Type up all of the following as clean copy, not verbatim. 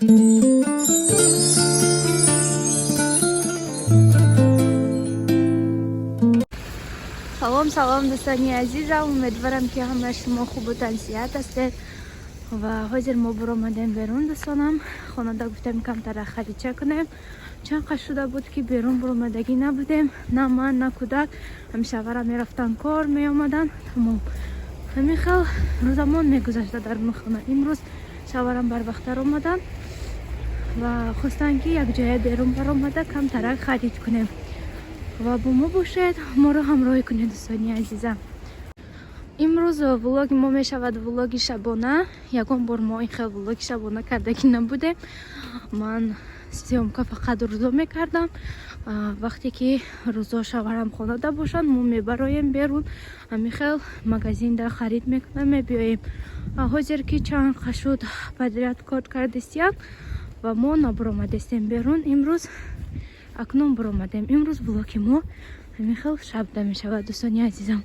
Салом, салом, дӯстони азизам. Умедворам, ки ҳама шумо хубу тансиҳат ҳастед. Ва ҳозир мо буромадем берун, дӯстонам. Хонада гуфтем, камтара харидча кунем. Чанд қад шуда буд, ки берун буромадагӣ набудем, на ман, на кӯдак. Ҳамшавара мерафтан кор, меомадан, тамом. Ҳамин хел рӯзамон мегузашта дар хона. Имрӯз шаварам барвақттар омадан ва хостанд, ки якҷоя берун баромада, камтарак харид кунем. Ва бо мо бошед, моро ҳамроҳӣ кунед, дӯстони азизам. Имрӯз влоги мо мешавад влоги шабона. Ягон бор мо ин хел влоги шабона кардагӣ набудем. Ман съёмка фақат рӯзо мекардам. Вақте ки рӯзо шаварам хонада бошанд, мо мебароем берун, ҳамин хел магазинда харид мекунам, мебиёем. Ҳозир ки чанд қашуд подряд кор кардистиям ва мо набуромадестем берун. Имрӯз акнун буромадем. Имрӯз влоги мо ҳамин хел шабда мешавад, дӯстони азизам.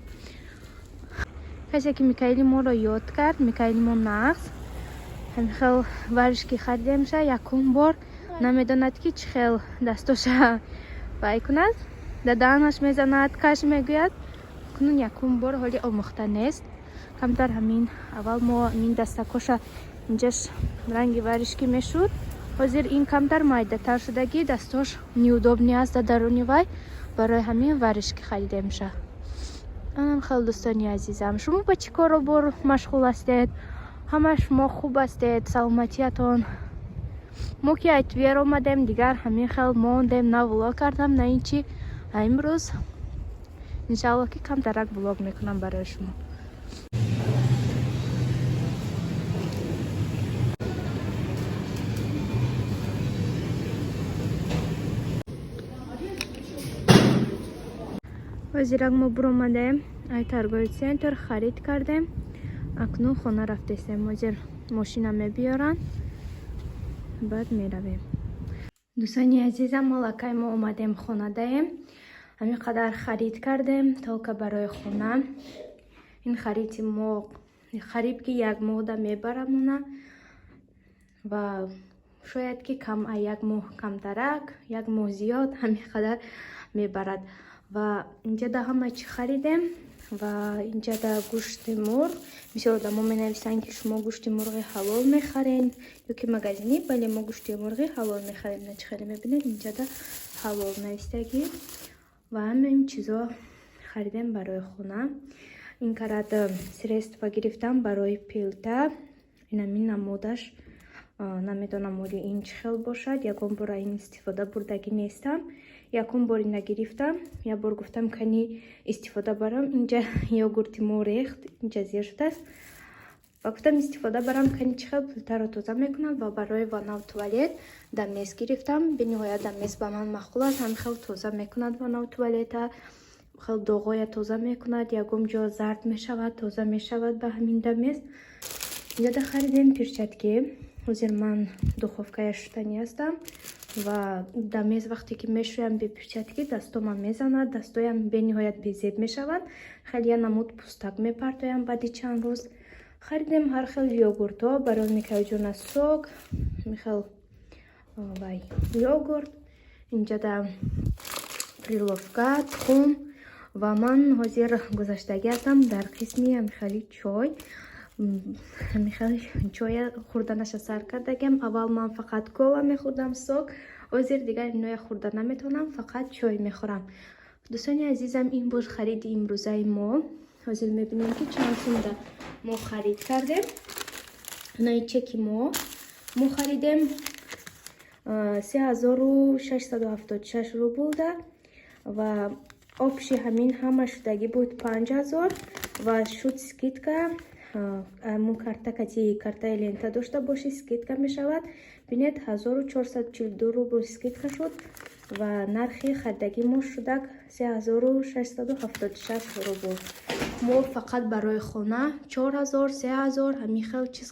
Касе ки Микаили моро ёд кард, Микаили мо нағз. Ҳамин хел варежки харидемша, якум бор намедонад, ки чӣ хел дастоша вай кунад. Даданаш мезанад, каш мегӯяд. Кунун якум бор, ҳоли омӯхта нест. Камтар ҳамин аввал мо ҳамин дастакоша, инҷаш ранги варежки мешуд. Ҳозир ин камтар майдатар шудагӣ, дастош неудобный аст дар даруни вай. Барои ҳамин варежки харидемша. Анам хел, дӯстони азизам. Шумо ба чӣ кору бор машғул ҳастед? Ҳама шумо хуб ҳастед, саломатиятон? Мо ки ай Твер омадем, дигар ҳамин хел мондем, на влог кардам, на ин чи. Имрӯз, иншаалло, ки камтарак влог мекунам барои шумо. Ҳозирак мо буромадем ай торговый центр, харид кардем, акнун хона рафтесем. Ҳозир мошина мебиёранд, баъд меравем. Дӯстони азизам, аллакай мо омадем, хонадаем. Ҳамин қадар харид кардем только барои хона. Ин хариди мо қариб ки як моҳда мебарамона ва шояд ки кам, як моҳ камтарак, як моҳ зиёд, ҳамин қадар мебарад. Ва инҷода ҳама чӣ харидем. Ва инҷода гӯшти мурғ. Бисёр одамо менависанд, ки шумо гӯшти мурғи ҳалол мехаред ё ки магазинӣ. Бале, мо гӯшти мурғи ҳалол мехарем. На, чӣ хеле мебинед, инҷода ҳалол навистагӣ. Ва ҳамин чизо харидем барои хона. Ин карат средства гирифтам барои плита. Инамин намудаш, намедонам, оли ин чӣ хел бошад. Ягон бора ин истифода бурдагӣ нестам. Якум бор ина гирифтам, як бор гуфтам, кани истифода барам. Инҷа йогурти мо рехт, инҷа зер шудааст. Ва гуфтам, истифода барам, кани чӣ хел плитаро тоза мекунад. Ва барои ваннау туалет Доместос гирифтам. Бениҳоят Доместос ба ман маъқул аст. Ҳамин хел тоза мекунад ваннау туалета, хел доғоя тоза мекунад, ягон ҷо зард мешавад, тоза мешавад ба ҳамин Доместос. Инҷода харидем перчатки. Ҳозир ман духовкая шуштанӣ ҳастам ва Доместос вақте ки мешӯям бе перчатки, дастомам мезанад, дастоям бениҳоят безеб мешаванд, хеле я намуд пустак мепартоям баъди чанд рӯз. Харидем ҳар хел йогуртҳо барои Микаилҷона, сок, михел вай йогурт. Инҷода перловка, тухм. Ва ман ҳозир гузаштагӣ ҳастам дар қисми ҳамихели чой. Ҳамихели чоя хӯрданаша сар кардагиам. Аввал ман фақат кола мехӯрдам, сок. Ҳозир дигар иноя хӯрда наметавонам, фақат чой мехӯрам. Дӯстони азизам, ин буд хариди имрӯзаи мо. Ҳозир мебинем, ки чанд сумда мо харид кардем. Инои чеки мо. Мо харидем 3676 рублда ва общий ҳамин ҳама шудагӣ буд 5000 ва шуд скидка. Ҳамун карта кати, картаи Лента дошта бошӣ, скидка мешавад. Бинед, 1442 рубл скидка шуд ва нархи харидагӣ мо шудак 3676 рубл. Мо фақат барои хона 4000, 3000, ҳамин хел чиз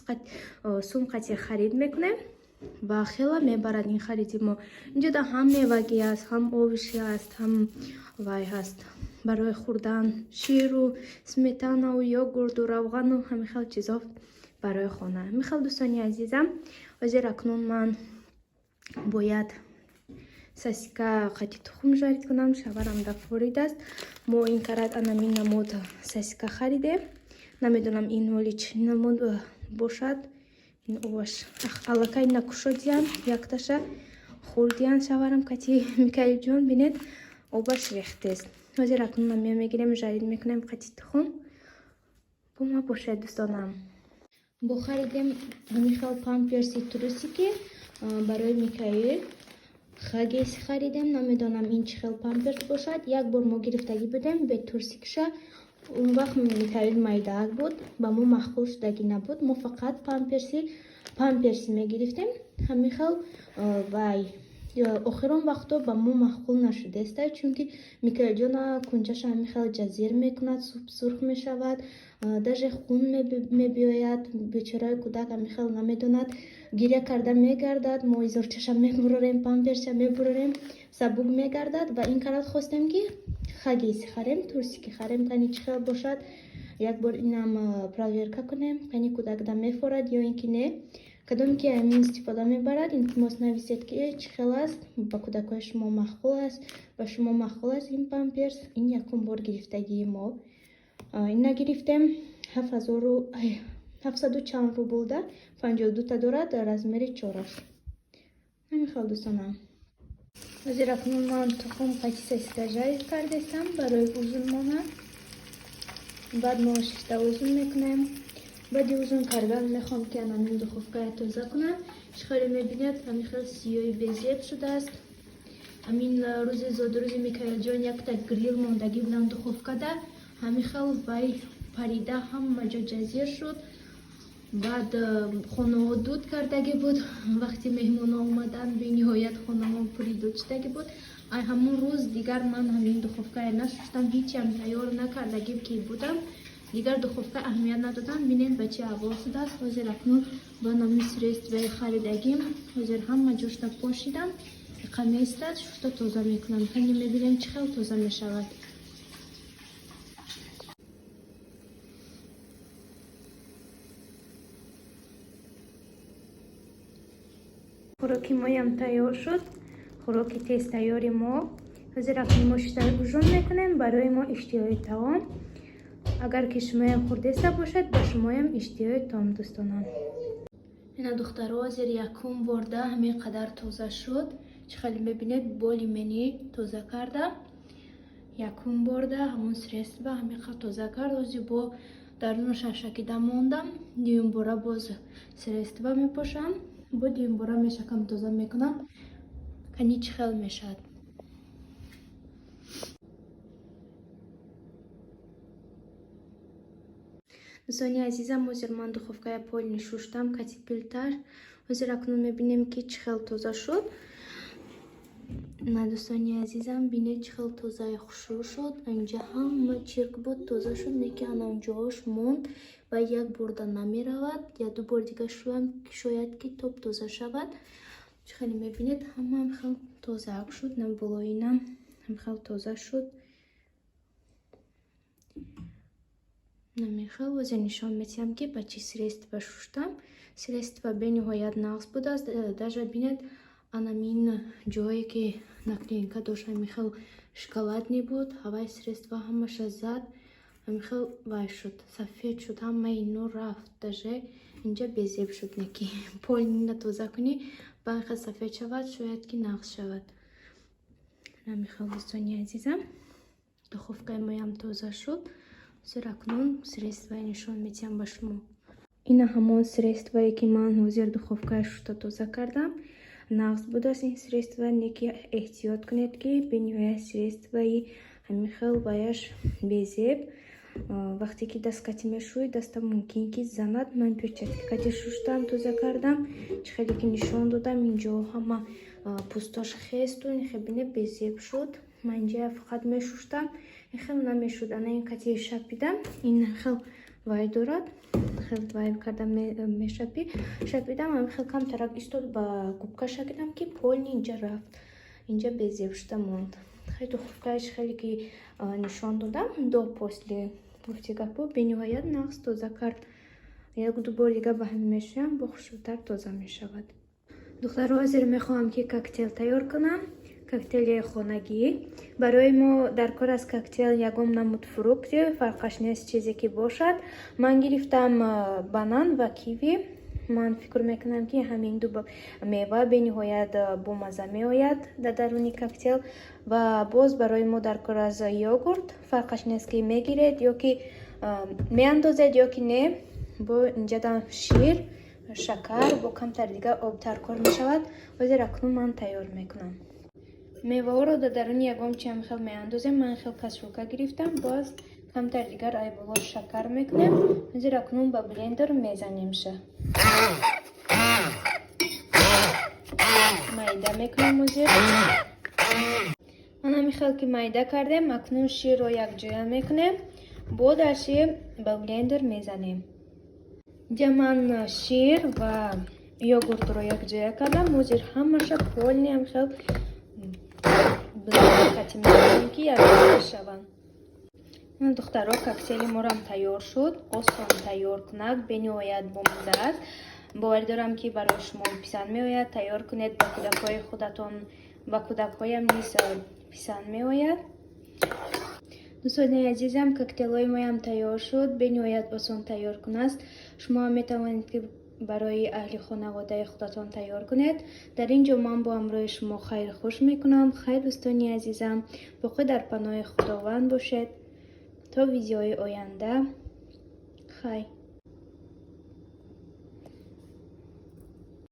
сум қати харид мекунем ва хела мебарад ин хариди мо. Инҷода ҳам мевагӣ аст, ҳам овощи аст, ҳам вай ҳаст барои хӯрдан, ширу сметанау йогурту равғану ҳамин хел чизо барои хона. Ҳамин хел, дӯстони азизам. Ҳозир акнун ман бояд сосиска қати тухм жарить кунам. Шаварам дар Флорида аст. Мо ин карат анамин намуд сосиска харидем. Намедонам, ин ҳоли чӣ намуд бошад. Ин оваш аллакай накушодиян, якташа хӯрдиян шаварам кати Микаилҷон. Бинед, обаш рехтест. Ҳозир акнун ман мегирем, жарить мекунем қати тухм. Бо ма бошед, дӯстонам. Бо харидем ҳамин хел памперси трусики барои Микаил. Хаггис харидем. Намедонам, ин чӣ хел памперс бошад. Як бор мо гирифтагӣ будем бе трусикша. Он вақт Микаил майдаак буд, ба мо маъқул шудагӣ набуд. Мо фақат памперси мегирифтем ҳамин хел. Вай охирон вақто ба мо маъқул нашудеста, чунки Микаилҷона кунҷаша ҳамин хел ҷазир мекунад, сурх мешавад, даже хун мебиёяд. Бечораи кӯдак ҳамин хел намедонад, гиря карда мегардад. Мо изорчаша мебурорем, памперсша мебурорем, сабук мегардад. Ва ин карат хостем, ки Хаггис харем, трусики харем, кани чӣ хел бошад, як бор инам проверка кунем, кани кӯдакда мефорад ё ин ки не. Кадоме ки ҳамин истифода мебарад, илтимос, нависед, ки чӣ хел аст, ба кӯдакҳои шумо маъқул аст, ба шумо маъқул аст ин памперс. Ин якум бор гирифтагии мо. Ина гирифтем 7700 чанд рублда, 52та дорад, размери чораш. Ҳамин хел, дӯстонам. Ҳозир акнун ман тухм қати сосиска жарить кардестам барои ужин мона. Баъд мо шишта ужин мекунем. Баъди ужин кардан мехоҳам, ки анамин духовкая тоза кунам. Чӣ хеле мебинед, ҳамин хел сиёи безеб шудааст. Ҳамин рӯзи зодрӯзи Микаилҷон якта грил мондагӣ будам духовкада, ҳамин хел вай парида, ҳама ҷо ҷазир шуд. Баъд хонаҳо дуд кардагӣ буд. Вақти меҳмонҳо омадан, бениҳоят хонаҳо пури дуд шудагӣ буд. Ай ҳамон рӯз дигар ман ҳамин духовкая нашуштам, ҳечам тайёр накардагӣ ки будам, дигар духовка аҳамият надодам. Бинед, ба чӣ аҳвол шудааст. Ҳозир акнун ба номи средствои харидагим ҳозир ҳама ҷошта пошидам, иқа меистад, шушта тоза мекунам. Хеле мебинем, чӣ хел тоза мешавад. Хӯроки моям тайёр шуд, хӯроки тез тайёри мо. Ҳозир акнун мо шита ужин мекунем. Барои мо иштиҳои таом. Агар ки шумоям хӯрдеста бошад, ба шумоям иштиҳои таом, дӯстонам. Ина, духтаро, ҳозир якум борда ҳамин қадар тоза шуд. Чӣ хеле мебинед, более-менее тоза карда. Якум борда ҳамон средства ҳамин қадр тоза кард. Ҳозир бо даруну шашакида мондам, дуюм бора боз средства мепошам, бо дуюм бора мешакам, тоза мекунам, кани чӣ хел мешавад. Дӯстони азизам, ҳозир ман духовкая полный шуштам кати плиташ. Ҳозир акнун мебинем, ки чӣ хел тоза шуд. На, дӯстони азизам, бинед, чӣ хел тозаи хушрӯ шуд. Инҷа ҳама чирк буд, тоза шуд, неки анаонҷоаш монд ва як борда намеравад. Як ду бор дига шӯям, шояд ки топ тоза шавад. Чӣ хеле мебинед, ҳамаам хел тозаак шуд. На, болоинам ҳам хел тоза шуд. Намехел ҳозир нишон медиҳам, ки ба чӣ средства шуштам. Средства бениҳоят нағз будааст. Даже бинед, анамин ҷое ки наклейка дошт, ҳамин шоколадный буд. Ҳавай средства ҳамаша зад, ҳамин хел вай шуд, сафед шуд, ҳамаи ино рафт. Даже инҷа безеб шуд. Неки полный тоза кунӣ, баъд сафед шавад, шояд ки нағз шавад. Ҳамин хел, дӯстони азизам, духовкаи моям тоза шуд. Ҳозир акнун средствое нишон медиҳам ба шумо. Ина ҳамон средствое, ки ман ҳозир духовкаи шушта тоза кардам. Нағз будааст ин средства, неки эҳтиёт кунед, ки бениҳоят средстваи ҳамин хел ваяш безеб. Вақте ки даст кати мешӯӣ, даста мумкин ки занад. Ман перчатки кати шуштам, тоза кардам. Чӣ хеле ки нишон додам, инҷо ҳама пӯстош хесту бине, безеб шуд. Ман инҷа фақат мешуштам, ин хел намешуд. Ана ин кати шапидам, ин хел вай дорад, хел вай карда мешапӣ. Шапидам, ҳамин хел камтарак истод, ба губка шакидам, ки полный инҷа рафт, инҷа безеб шуда монд. Хеле духовкааш хеле ки нишон додам, до, после, гуфти гапо, бениҳоят нағз тоза кард. Як ду бор дига ба ҳамин мешӯям, бо хушрӯтар тоза мешавад. Духтаро, ҳозир мехоҳам, ки коктейл тайёр кунам, коктейли хонагӣ. Барои мо дар кор аст коктейл ягон намуд фрукти, фарқаш нест, чизе ки бошад. Ман гирифтам банан ва киви. Ман фикр мекунам, ки ҳамин ду мева бениҳоят бомазза меояд дар даруни коктейл. Ва боз барои мо дар кор аст йогурт, фарқаш нест, ки мегиред ё ки меандозед, ё ки не. Бо инҷадан шир, шакар, бо камтар дига об даркор мешавад. Ҳозир акнун ман тайёр мекунам. Меваҳоро дар даруни ягон чиам хел меандозем. Ман хел кастрюлка гирифтам, боз камтар дигар ай боло шакар мекунем. Ҳозир акнун ба блендер мезанемша, майда мекунем. Ҳозир ман ҳамин хел ки майда кардем, акнун ширро якҷоя мекунем, бо дарши ба блендер мезанем. Инҷа ман шир ва йогуртро якҷоя кардам. Ҳозир ҳамаша полный ҳам хел блендер кати мекунем, ки якҷоя шаванд. Духтаро, коктейли морам тайёр шуд. Осон тайёр кунад, бениҳоят бомазза аст. Боварӣ дорам, ки барои шумо писанд меояд. Тайёр кунед ба кӯдакҳои худатон, ба кӯдакҳоям низ писанд меояд. Дӯстони азизам, коктейлҳои моям тайёр шуд. Бениҳоят осон тайёр кунаст. Шумо ҳам метавонед, ки барои аҳли хонаводаи худатон тайёр кунед. Дар ин ҷо ман бо ҳамроҳи шумо хайру хуш мекунам. Хайр, дӯстони азизам, боқӣ дар паноҳи Худованд бошед то видеои оянда. Хай.